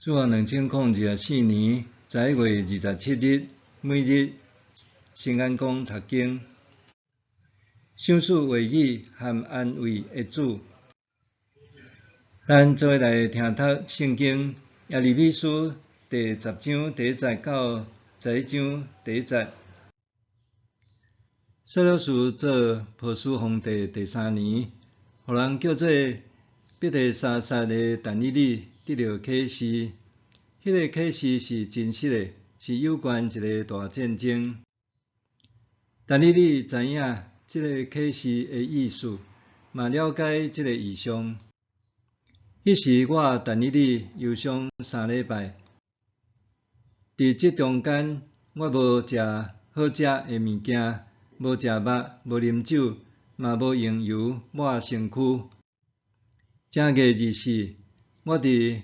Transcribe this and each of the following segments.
主後2024年11月27日，每日新眼光讀經，賞賜話語和安慰的主。咱做伙來聽讀聖經耶利米書第十章第一節到十一章第一節。撒魯士做波斯皇帝第三年，予人叫做伯特沙撒的但以理得著啟示。彼个啟示是真實的，是有關一个大戰爭。但以理知影這个啟示的意思，嘛了解這个異象。彼時我但以理憂傷三禮拜，佇這中間我無食好食的物件，無食肉，無啉酒，嘛無用油抹身軀。正月24，我佇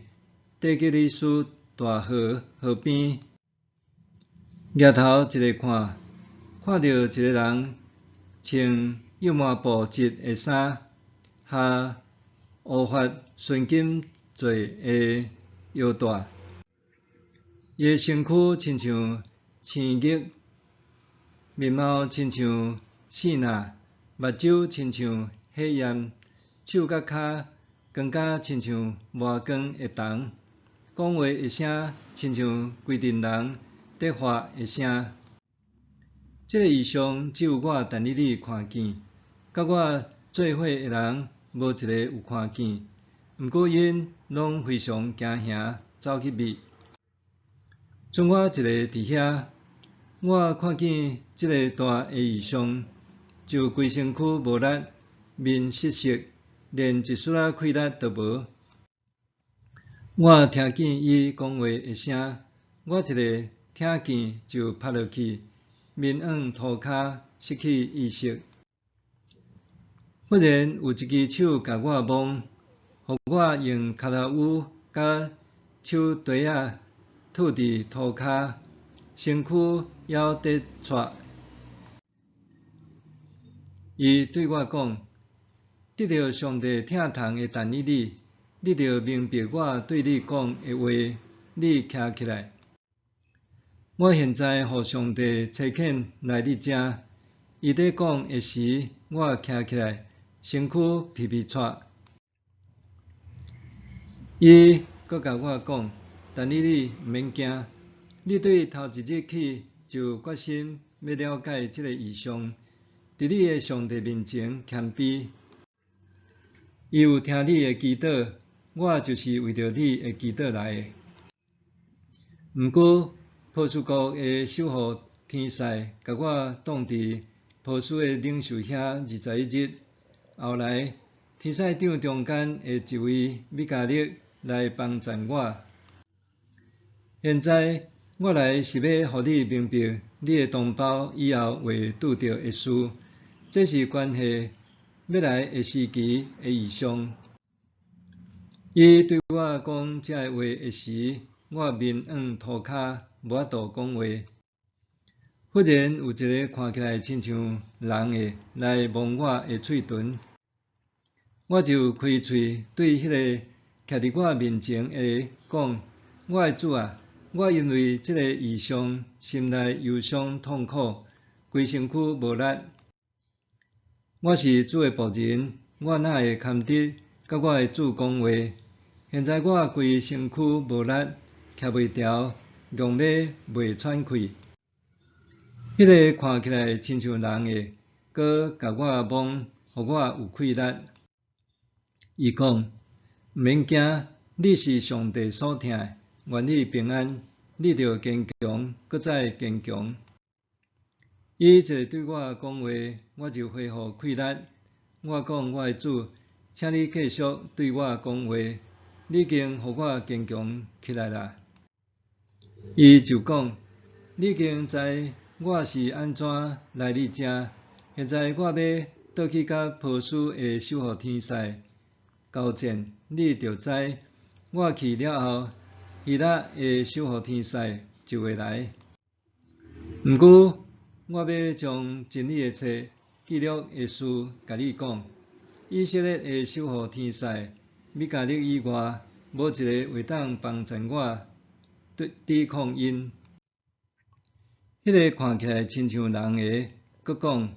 底格里斯大河河邊，舉頭一个看，看著一个人穿幼麻布織的衫，合烏法純金做的腰帶，伊的身軀親像青玉，面貌親像爍爁，目睭親像火焰，手佮跤光甲親像磨光的銅。講話的聲親像規陣人佇喊的聲。這个異象只有我但以理看見，佮我做伙的人無一个有看見。毋過𪜶攏非常驚嚇，走去覕。賰我一个佇遐，我看見這个大的異象，就規身軀無力，面失色，連一絲仔氣力都無。我聽見伊講話的聲，我一个聽見就趴落去，面向塗跤，失去意識。忽然有一支手共我摸，予我用跤頭趺佮手蹄仔揬佇塗跤，身軀猶佇掣。伊對我講：得著上帝疼痛的但以理，你著明白我對你講的話，你徛起來。我現在予上帝差遣來你遮。伊佇講的時，我徛起來，身軀皮皮掣。伊閣共我講：但以理毋免驚，你對頭一日起就決心欲了解這个異象，佇你的上帝面前謙卑。伊有聽你的祈禱，我就是為著你的祈禱來的。毋過波斯國的守護天使共我擋佇波斯的領袖遐21日。後來天使長中間的一位米迦勒來幫贊我。現在我來是欲予你明白你的同胞以後會拄著的事，這是關係欲來的時期的異象。伊對我講這个話的時，我面向塗跤，無法度講話。忽然有一个看起來親像人的來摸我的喙唇，我就開喙對彼個徛佇我面前的講：我的主啊，我因為這个異象，心內憂傷痛苦，規身軀無力。我是主的僕人，我哪會堪得佮我的主講話？現在我規身軀無力，徛袂牢，戇欲袂喘氣。彼个看起來親像人的，閣共我摸，予我有氣力。伊講：毋免驚，你是上帝所疼的，願你平安，你著堅強，閣再堅強。伊一个對我講話，我就恢復氣力。我講：我的主，請你繼續對我講話，你已經予我堅強起來啦。伊就講：你已經知我是按怎來你遮，現在我欲倒去佮波斯的守護天使交戰，你就知我去了後，希臘的守護天使就會來。毋過，我欲將真理的冊記錄的事共你講。以色列的守護天使米迦勒以外，無一个會當幫贊我對抵抗𪜶。彼个看起來親像人的，閣講：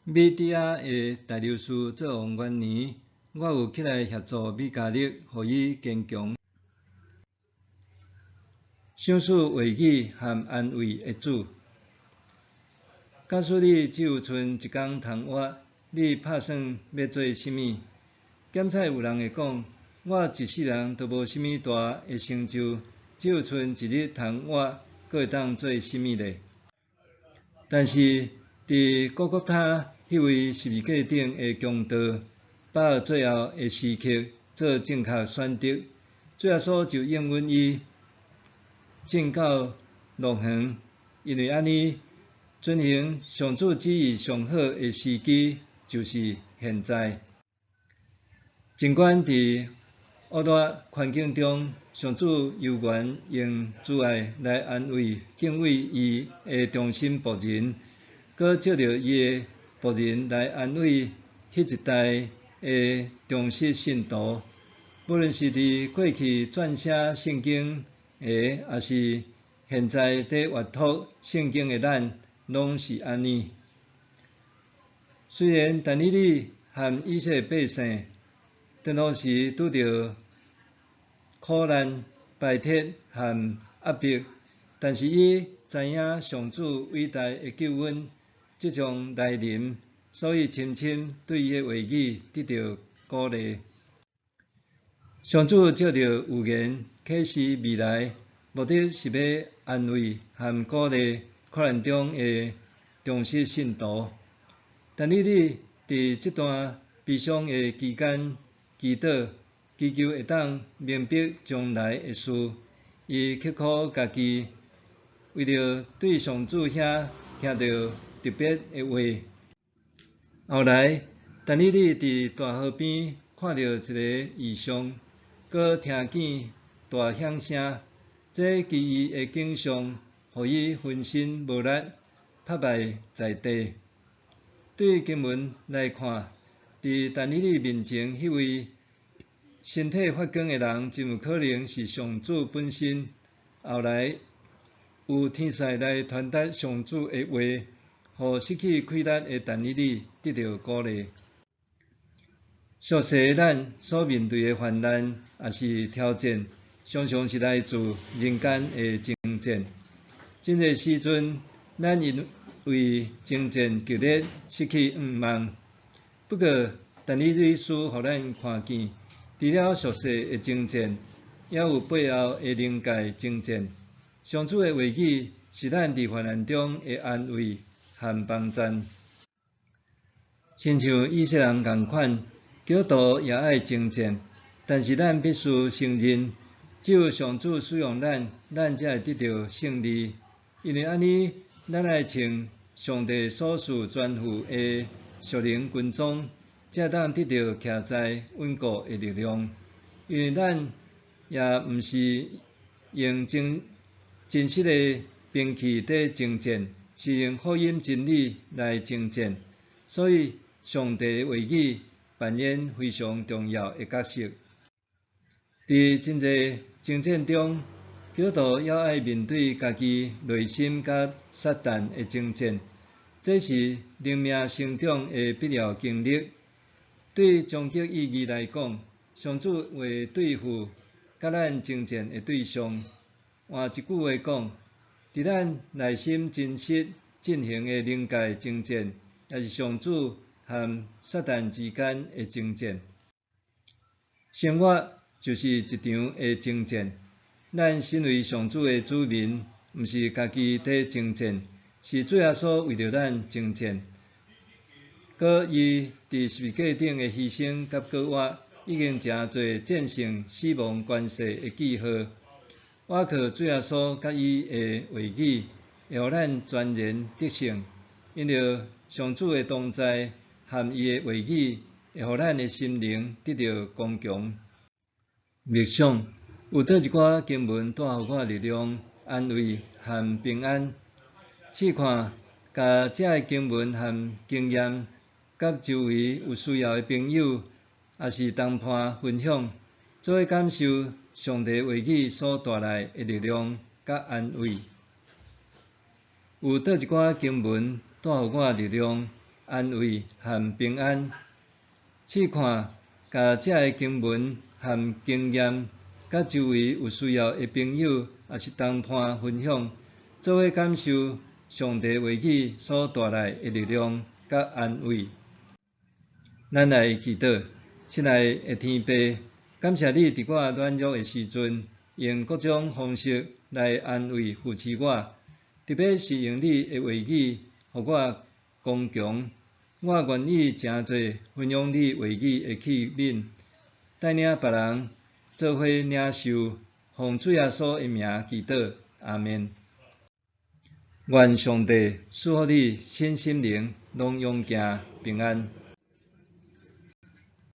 米底亞的大流士做王元年，我有起來協助米迦勒，予伊堅強。賞賜話語和安慰的主。假使你只有賰一工通活，你拍算欲做啥物？檢採有人會講：我一世人都無啥物大的成就，只有賰一日通活，閣會當做啥物咧？但是佇各各他彼位十字架頂的強盜，把握最後的時刻做正確選擇，主耶穌就應允伊進到樂園，因為按呢遵行上主旨意上好的時機就是現在。儘管佇惡劣環境中，上主猶原用慈愛來安慰敬畏伊的忠心僕人，閣藉著伊的僕人來安慰彼一代的忠實信徒。無論是佇過去撰寫聖經的，抑是現在佇閱讀聖經的咱，攏是按呢。雖然但以理和以色列百姓當時拄著苦難、排斥和壓迫，但是伊知影上主偉大的救恩即將來臨，所以深深對伊的話語得著鼓勵。上主藉著預言啟示未來，目的是欲安慰和鼓勵苦難中的忠實信徒。但以理佇這段悲傷的期間祈禱，祈求會當明白將來的事。伊刻苦家己，為著對上主遐聽著特別的話。後來，但以理佇大河邊看著一个異象，閣聽見大響聲，這奇異的景象，予伊渾身無力，趴敗在地。對經文來看，佇但以理面前彼位身體發光的人，真有可能是上主本身。後來有天使來傳達上主的話，予失去氣力的但以理得著鼓勵。俗世咱所面對的患難，抑是挑戰，常常是來自人間的爭戰。真濟時陣，咱因為爭戰激烈，失去盼望。不過，但以理書予咱看見，除了俗世的爭戰，也有背後的靈界爭戰。上主的話語是咱佇患難中的安慰和幫贊。親像以色列人仝款，基督徒也愛爭戰，但是咱必須承認，只有上主使用咱，咱才會得著勝利。因為按呢，咱愛穿上帝所賜全副的屬靈軍裝，才會當得著徛在穩固的力量。因為咱也毋是用真真實的兵器佇爭戰，是用福音真理來爭戰。所以，上帝的話語扮演非常重要的角色。佇真濟爭戰中，基督徒猶愛面對家己內心佮撒旦的爭戰，這是靈命成長的必要經歷。對終極意義來講，上主會對付佮咱爭戰的對象。換一句話講，佇咱內心真實進行的靈界爭戰，也是上主和撒旦之間的爭戰。生活就是一場的爭戰。咱身為上主的子民，毋是家己佇爭戰，是主耶穌為著咱爭戰。閣伊佇十字架頂的犧牲佮復活，已經成做戰勝死亡權勢的記號。倚靠主耶穌佮伊的話語，會予咱全然得勝。因著上主的同在和伊的話語，會予咱的心靈得著剛強。默想，有佗一寡經文帶予我力量、安慰和平安。試看，共這个經文和經驗，佮周圍有需要的朋友，抑是同伴分享，做伙感受上帝話語所帶來的力量佮安慰。有佗一寡經文帶予我力量、安慰和平安？試看，共這个經文和經驗，佮周圍有需要的朋友抑是同伴分享，做伙感受上帝話語所帶來的力量佮安慰。咱來祈禱，親愛的天父，感謝你佇我軟弱的時陣，用各種方式來安慰扶持我，特別是用你的話語，予我剛強。我願意成做分享你話語的器皿，帶領別人做伙領受，奉主耶穌的名祈禱，阿們。願上帝賜福你身心靈攏勇健平安。